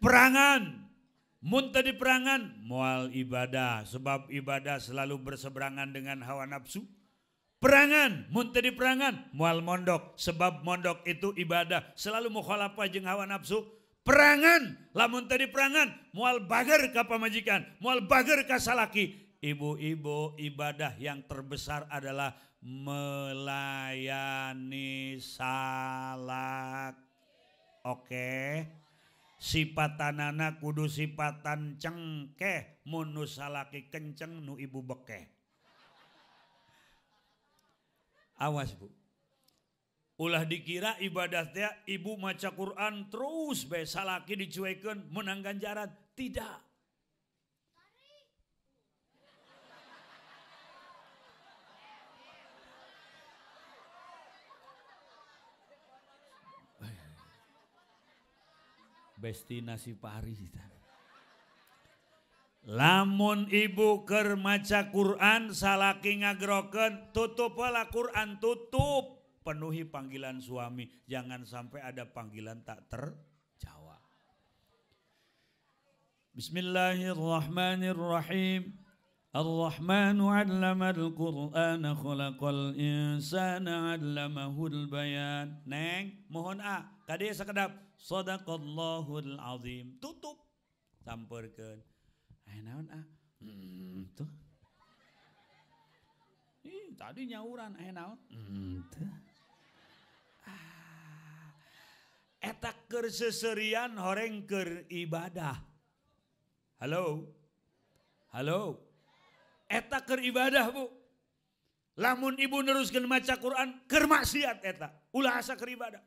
Perangan. Mun teu diperangan moal ibadah, sebab ibadah selalu berseberangan dengan hawa nafsu. Perangan, mun teu diperangan moal mondok, sebab mondok itu ibadah selalu mukhalafah jeung hawa nafsu. Perangan, lamun teu diperangan moal bager ka pamajikan, moal bager ka salaki. Ibu-ibu, ibadah yang terbesar adalah melayani salak. Oke. Sipatanana kudu sipatan cengkeh, mun nu salaki kenceng nu ibu bekeh. Awas bu, ulah dikira ibadah teh ibu maca Quran terus bae salaki dicuekeun menang ganjaran. Tidak. Besti nasi pari. Lamun ibu keur maca Quran salaki ngagrokeun, tutup heula Quran, tutup. Penuhi panggilan suami, jangan sampai ada panggilan tak terjawab. Bismillahirrahmanirrahim. Ar-Rahmanu 'allamal Qur'ana khalaqal insana 'allamahul bayan. Neng, mohon a, kadieu sakedap. Shadaqallahul azim. Tutup. Sampeurkeun. Eh naon ah? Tuh. Ih, tadi nyauran eh naon? Tuh. Ah. Eta keur seserian horeng keur ibadah. Halo. Halo. Eta keur ibadah, Bu. Lamun ibu neruskeun maca Quran keur maksiat eta. Ulah asa keur ibadah.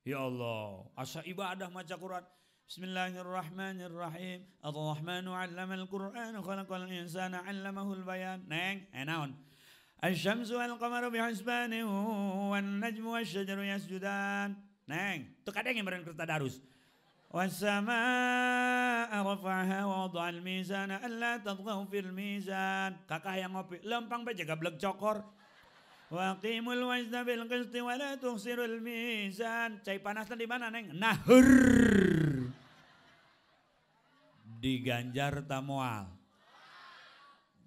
Ya Allah, asa ibadah maca Quran. Bismillahirrahmanirrahim. Ar-Rahmanu 'allamal Qur'an, khalaqal insana 'allamahul bayan. Neng, naon? Asy-syamsu wal qamaru bihusbanin wan najmu wasy-syajaru yasjudan. Neng, tuh kadang yang meureun keur tadarus. Was-samaa'a rafa'aha wa wada'al mizana alla tatghaw fil mizan. Kakak yang ngopi, lempang bae jaga bleg cokor. Wa qimul wazna bil qisti wa la tukhsirul mizan. Cai panasna di mana, Neng? Nahur. Diganjar tamoal.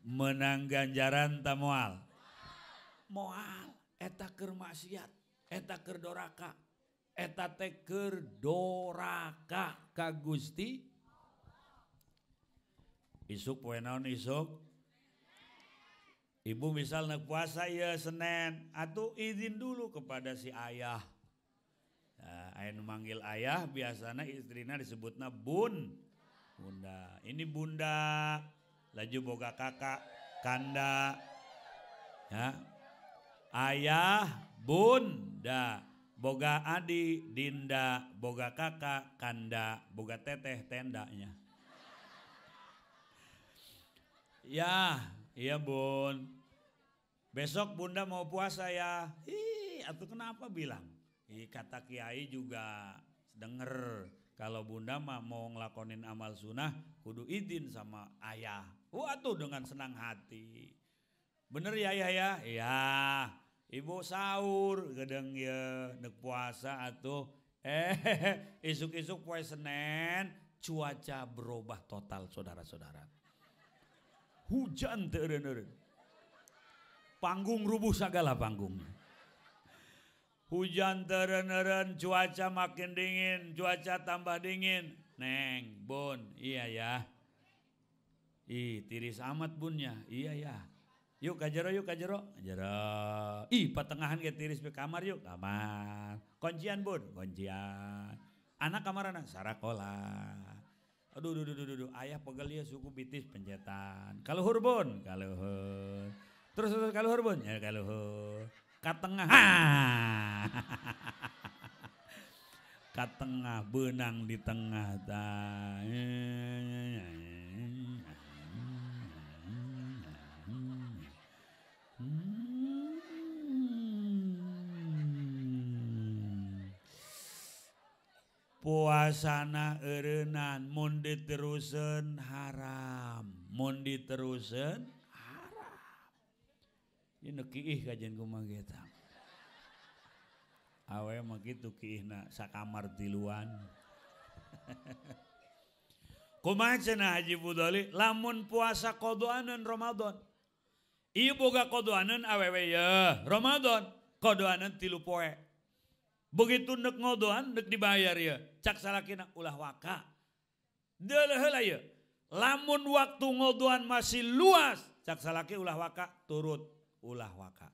Menang ganjaran tamoal. Moal eta keur maksiat, eta keur doraka, eta teh keur doraka ka Gusti. Isuk poe naon isuk? Ibu misal nek puasa ya Senin, atuh izin dulu kepada si ayah. Nah, aya nu manggil ayah biasana istrina disebutna bun. Bunda. Ini bunda, laju boga kakak, kanda. Ya. Ayah, bunda, boga adi, dinda, boga kakak, kanda, boga teteh, tendanya. Ya, iya bun. Besok bunda mau puasa ya. Ih, atau kenapa bilang? Ih, kata kiai juga denger kalau bunda mah mau ngelakonin amal sunnah kudu izin sama ayah. Wah tuh dengan senang hati. Bener ya ayah ya? Iya. Ibu sahur gedeng ya nek puasa atuh isuk-isuk poe Senin cuaca berubah total saudara-saudara. Hujan teu eureun-eureun. Panggung rubuh sagala panggungnya. Hujan teu eureun-eureun, cuaca makin dingin, cuaca tambah dingin. Neng, bun, iya ya. Ih, tiris amat bunnya. Iya ya. Yuk kajero, yuk kajero. Kajero. Ih, patengahan ge tiris ke kamar yuk. Kamar. Kuncian bun, kuncian. Anak kamarana sarakola. Aduh, duh, duh, duh, duh, ayah pegel ya suku bitis pencetan. Kaluhur bun, kaluhur. Terus terus kaluhur bun, ya kaluhur. Katengah. Katengah benang di tengah ta. Puasana eureunnan mun diteruseun haram, mun diteruseun haram. Ieu nu kiih kajian kumaha ge tah. Awe mah kitu kiihna sakamar tiluan. Kumaha cenah Haji Fudhali lamun puasa qadhaaneun Ramadan. Ieu boga qadhaaneun awewe ye Ramadan, qadhaaneun 3 poe. Begitu nek ngodoan nek dibayar ya, cak salakina ulah waka. Deuleuh heula ye. Lamun waktu ngodoan masih luas, cak salaki ulah waka turut ulah waka.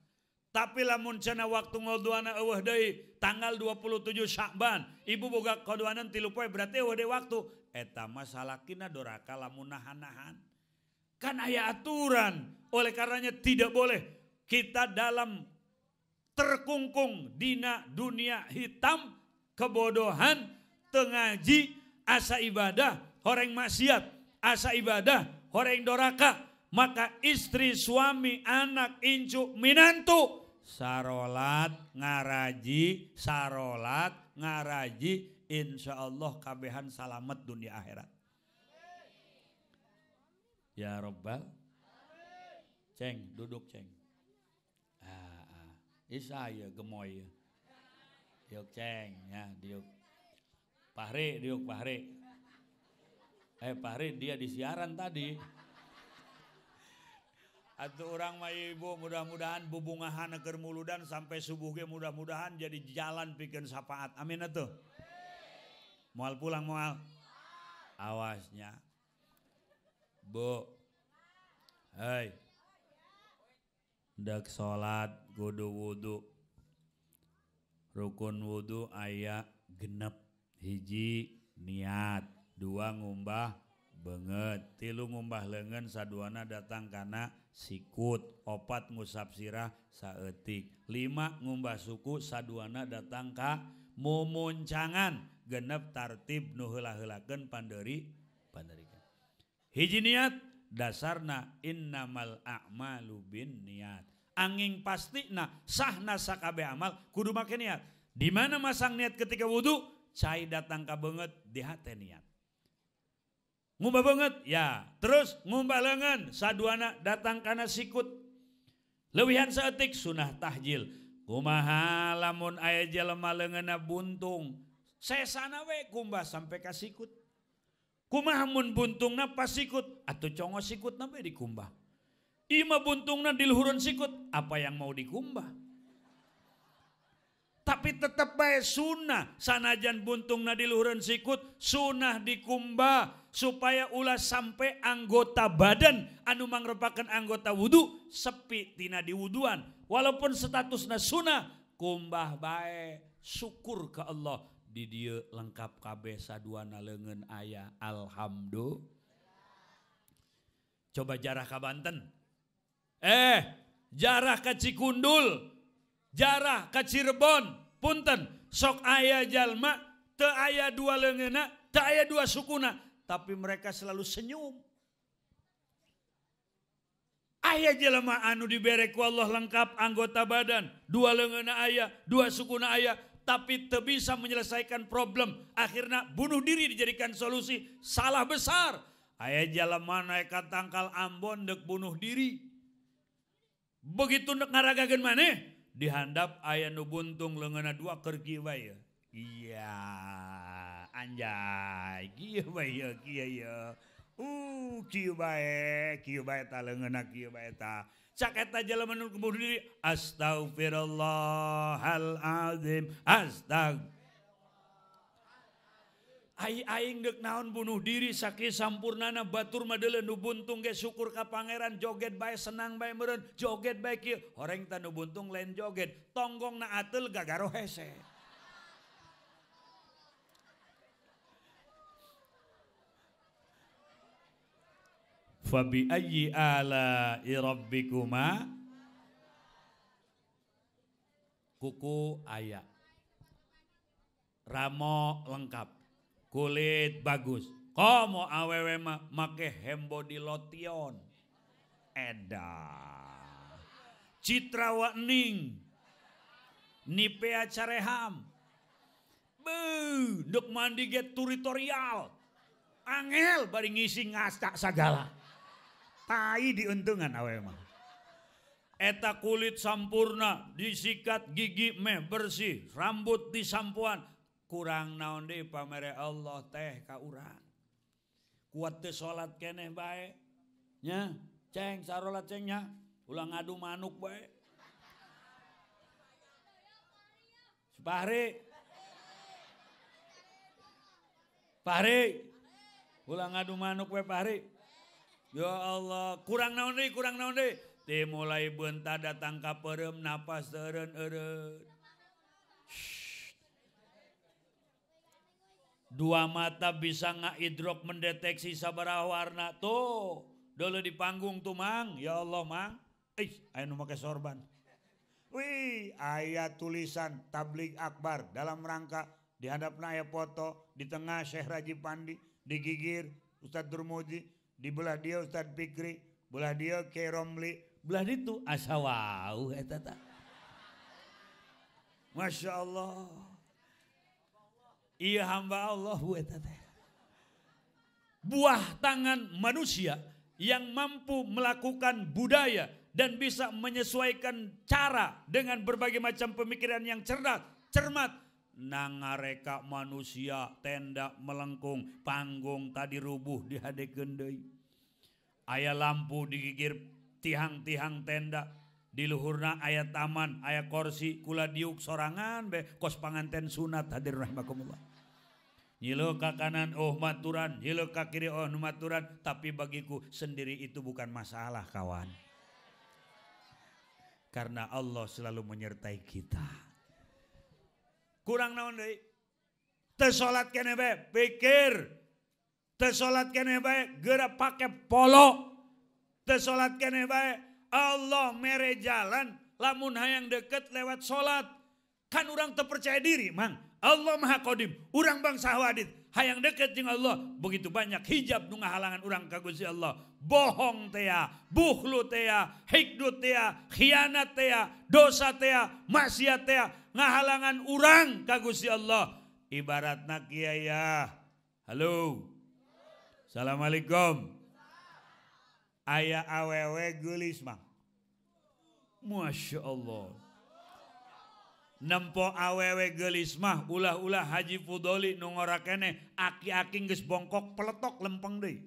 Tapi lamun cenah waktu ngodoana eueuh deui tanggal 27 Sya'ban, ibu boga kodoanan 3 poe berarti eueuh deui waktu. Eta mah salakina doraka lamun nahan-nahan. Kan aya aturan. Oleh karenanya tidak boleh kita dalam terkungkung dina dunia hitam, kebodohan, tengaji, asa ibadah, horeng maksiat, asa ibadah, horeng doraka, maka istri, suami, anak, incu, minantu sarolat ngaraji, sarolat ngaraji, insya Allah kabehan salamet dunia akhirat. Ya Robbal, ceng, duduk ceng. Isa ya gemoy. Diuk ceng ya, diuk. Pahri, diuk Pahri. Pahri dia di siaran tadi. Atuh urang mah ibu mudah-mudahan bubungahan keur muludan sampai subuh ge mudah-mudahan jadi jalan pikeun syafaat. Amin atuh. Moal pulang moal. Awasnya. Bu. Hei. Dek salat kudu wudu. Rukun wudu aya 6. 1 niat, 2 ngumbah beungeut, 3 ngumbah leungeun saduana datang kana sikut, 4 ngusap sirah saeutik, 5 ngumbah suku saduana datang ka mumuncangan, 6 tartib nu heula-heulakeun panderi panderikan. 1 niat dasarna innamal a'malu binniyat. Angin pastina sahna sakabeh amal kudu make niat. Di mana masang niat ketika wudu? Cai datang ka beungeut di hate niat. Ngumbah beungeut ya, terus ngumbah leungeun saduana datang kana sikut. Leuwihan saeutik sunah tahjil. Kumaha lamun aya jelema leungeunna buntung, sesana we kumbah sampai ka sikut. Kumaha mun buntungna pas sikut atuh congo sikutna we dikumbah. Ieu mah buntungna di luhureun sikut, apa yang mau dikumbah? Tapi tetep bae sunnah, sanajan buntungna di luhureun sikut, sunnah dikumbah supaya ulah sampai anggota badan anu mangrupakeun anggota wudu sepi tina diwuduan. Walaupun statusna sunnah, kumbah bae, syukur ke Allah di dieu lengkap kabeh saduana leungeun aya, alhamdulillah. Coba jarah ka Banten. Jarah ka Cikundul, jarah ka Cirebon, punten, sok aya jalma teu aya dua leungeunna, teu aya dua sukuna, tapi mereka selalu senyum. Aya jelema anu dibere ku Allah lengkap anggota badan, dua leungeunna aya, dua sukuna aya, tapi teu bisa menyelesaikan problem, akhirnya bunuh diri dijadikan solusi, salah besar. Aya jelema naik ka tangkal Ambon deuk bunuh diri. Begitu nek ngaragakeun maneh, dihandap aya nu buntung leungeunna dua keur kieu bae. Iya, anjay, kieu bae ieu, kieu ieu. Kieu bae ta leungeunna kieu bae ta. Cak eta jelema nu bunuh diri, astagfirullahalazim, astag. Ai aing deuk naon bunuh diri sakieu sampurnana batur mah deuleu nu buntung ge syukur ka pangeran joget bae senang bae meureun joget bae kieu horeng ta nu buntung lain joget tonggongna ateul gagaro hese. Fa bi ayyi ala'i rabbikuma, kuku aya, ramo lengkap, kulit bagus. Komo awewe mah make hembody lotion. Edan. Citra wening. Nipea careham. Beuh, dek mandi ge tutorial. Angel bari ngisi ngacak sagala. Tai diuntungan awewe mah. Eta kulit sampurna, disikat gigi meh bersih, rambut disampuan. Kurang naon deui pamere Allah teh ka urang. Kuat teu salat keneh bae. Nya, ceng sarolat ceng nya, ulah ngadu manuk bae. Fahri. Fahri. Ulah ngadu manuk bae Fahri. Ya Allah, kurang naon deui, kurang naon deui. Teh mulai beunta datang ka peureum napas eureun-eureun. Dua mata bisa ngaidrok mendeteksi sabaraha warna tuh. Dulu di panggung tuh mang, ya Allah mang. Ih, aya nu make sorban. Wih, aya tulisan tabligh akbar dalam rangka di hadapna aya foto, di tengah Syekh Raji Pandi, di gigir Ustadz Durmuji, di belah dia Ustadz Fikri, belah dia Kiai Romli, belah ditu asa wau eta tah. Masya Allah. Iya hamba Allah eta teh. Buah tangan manusia yang mampu melakukan budaya dan bisa menyesuaikan cara dengan berbagai macam pemikiran yang cerdas, cermat. Nangareka manusia tenda melengkung, panggung tadi rubuh dihadekeun deui. Aya lampu digigir tihang-tihang tenda, di luhurna aya taman, aya kursi, kula diuk sorangan be kos panganten sunat hadir rahimakumullah. Nyilu ka kanan oh maturan, nyilu ka kiri oh maturan, tapi bagiku sendiri itu bukan masalah kawan. Karena Allah selalu menyertai kita. Kurang naon deui? Teu salat keneh bae, pikir. Teu salat keneh bae, geura pake polo. Teu salat keneh bae, Allah mere jalan lamun hayang deket lewat salat. Kan urang teu percaya diri, Mang. Allah Maha Qadim, urang bangsa wadid. Hayang deket jeung Allah, begitu banyak hijab nu ngahalangan urang ka Gusti Allah. Bohong tea, bukhlu tea, hikdu tea, khianat tea, dosa tea, maksiat tea, ngahalangan urang ka Gusti Allah. Ibaratna kieu ya. Halo. Assalamualaikum. Aya awewe geulis mah. Masya Allah. Nempo awewe geulis mah ulah-ulah Haji Fudoli nu ngora keneh aki-aki geus bongkok peletok lempeng deui.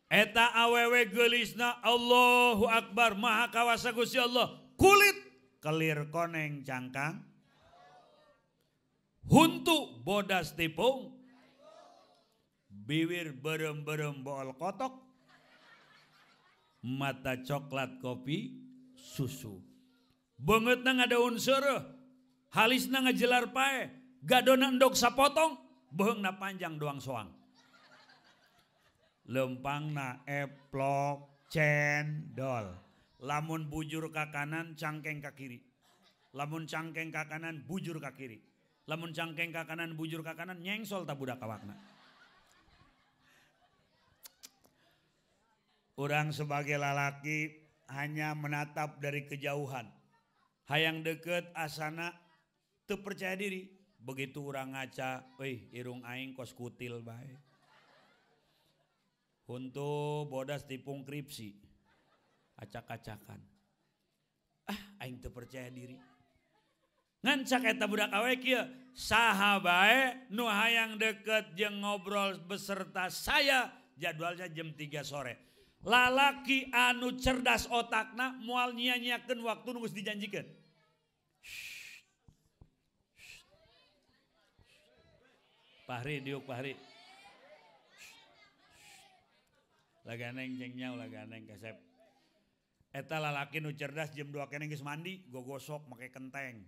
Eta awewe geulisna Allahu Akbar maha kawasa Gusti Allah. Kulit kelir koneng cangkang. Huntu bodas tipung. Bibir berem-berem bool kotok. Mata coklat kopi susu. Beungeutna ngadaun seureuh, halisna ngajelar pae, gadona endog sapotong, beuheungna panjang doang soang. Lempangna eplok cendol. Lamun bujur ka kanan cangkeng ka kiri. Lamun cangkeng ka kanan bujur ka kiri. Lamun cangkeng ka kanan bujur ka kanan nyengsol ta budak awakna. Orang sebagai lalaki hanya menatap dari kejauhan. Hayang deket asana teu percaya diri. Begitu urang ngaca, euy irung aing kos kutil bae. Huntu bodas tipung kripsi. Acak-acakan. Ah, aing teu percaya diri. Ngan cak eta budak awe kieu, saha bae nu hayang deket jeung ngobrol beserta saya jadwalnya jam 3 sore. Lalaki anu cerdas otakna moal nyia-nyiakeun waktu nu geus dijanjikeun. Pahri diuk pahri. Laganeng jeung nyau laganeng kasep. Eta lalaki nu cerdas jam 2 keneh geus mandi, gogosok make kenteng.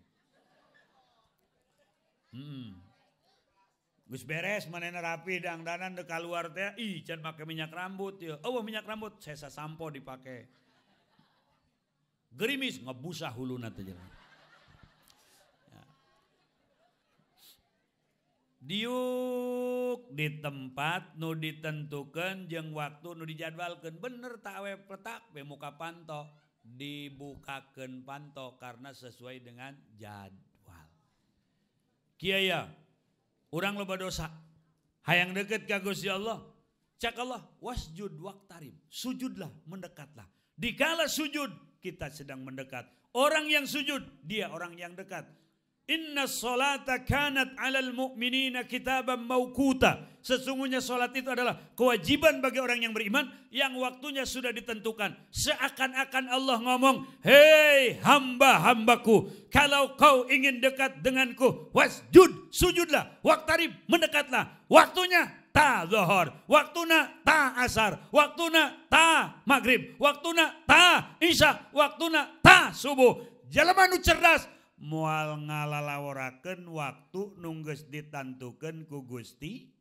Geus beres manehna rapi dangdanan deuk kaluar teh, ih can make minyak rambut ieu. Eueuh minyak rambut sesa sampo dipake. Gerimis ngebusah huluna teh jelema. Ya. Diuk di tempat nu ditentukeun jeung waktu nu dijadwalkeun bener tak awe petak be muka panto dibukakeun panto karena sesuai dengan jadwal. Kieu ya. Urang loba dosa, hayang deket ka Gusti Allah, cak Allah wasjud waqtarib, sujudlah, mendekatlah. Dikala sujud kita sedang mendekat. Orang yang sujud dia orang yang dekat. Inna sholata kanat alal mu'minina kitaban mauquta. Sesungguhnya sholat itu adalah kewajiban bagi orang yang beriman yang waktunya sudah ditentukan. Seakan-akan Allah ngomong, hei hamba-hambaku, kalau kau ingin dekat denganku, wasjud, sujudlah, waqtarib, mendekatlah. Waktunya ta zuhur, waktuna ta asar, waktuna ta maghrib, waktuna ta isya, waktuna ta subuh. Jelema nu cerdas moal ngalalaworakeun waktu nu geus ditantukeun ku Gusti.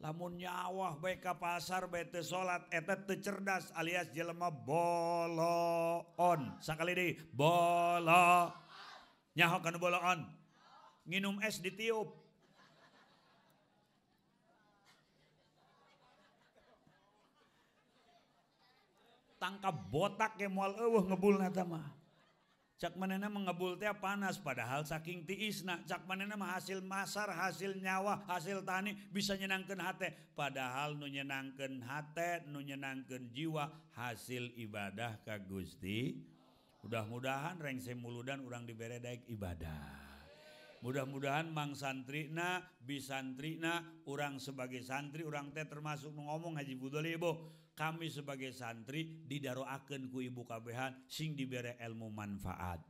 Lamun nyawah bae ka pasar bae teu salat eta teu cerdas alias jelema boloon. Sakali deui bolo. Nyaho kana boloon. Nginum es ditiup. Tangkap botak ge moal eueuh ngebulna teh mah. Cak manehna mengebul teh panas padahal saking tiisna. Cak manehna mah hasil masar, hasil nyawa, hasil tani bisa nyenangkeun hate. Padahal nu nyenangkeun hate, nu nyenangkeun jiwa hasil ibadah ka Gusti. Mudah-mudahan rengse muludan urang dibere daek ibadah. Mudah-mudahan mang santrina, bisantrina, urang sebagai santri, urang teh termasuk nu ngomong Haji Fudoli ibu. Kami sebagai santri didaroakeun ku ibu kabehan sing dibere ilmu manfaat,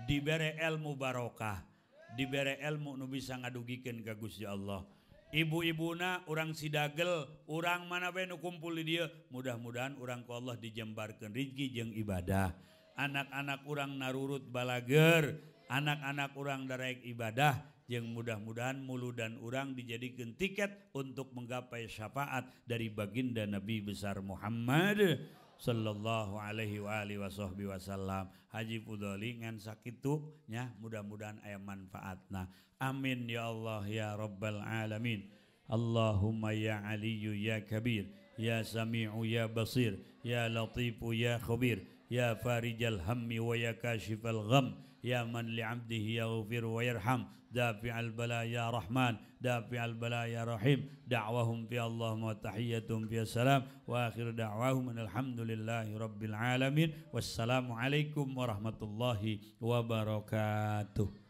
dibere ilmu barokah, dibere ilmu nu bisa ngadugikeun ka Gusti Allah. Ibu-ibuna urang sidagel, urang mana bae nu kumpul di dieu, mudah-mudahan urang ku Allah dijembarkeun rezeki jeung ibadah. Anak-anak urang narurut balager, anak-anak urang daraek ibadah. Yang mudah-mudahan muludan urang dijadikan tiket untuk menggapai syafaat dari baginda Nabi besar Muhammad sallallahu alaihi wa alihi wasahbihi wasallam. Haji Fudholi ngan sakitu nya, mudah-mudahan aya manfaatna. Amin ya Allah ya rabbal alamin. Allahumma ya Aliyu ya Kabir, ya Sami'u ya Basir, ya Latifu ya Khabir, ya Farijal hammi wa ya Kashifal gham, ya man li'abdihi yaghfir wa yarham, dafi'al bala ya Rahman, dafi'al bala ya Rahim. Da'wahum fi Allahumma tahiyyatuhum fi salam, wa akhir da'wahum alhamdulillahi rabbil alamin. Wassalamu alaikum warahmatullahi wabarakatuh.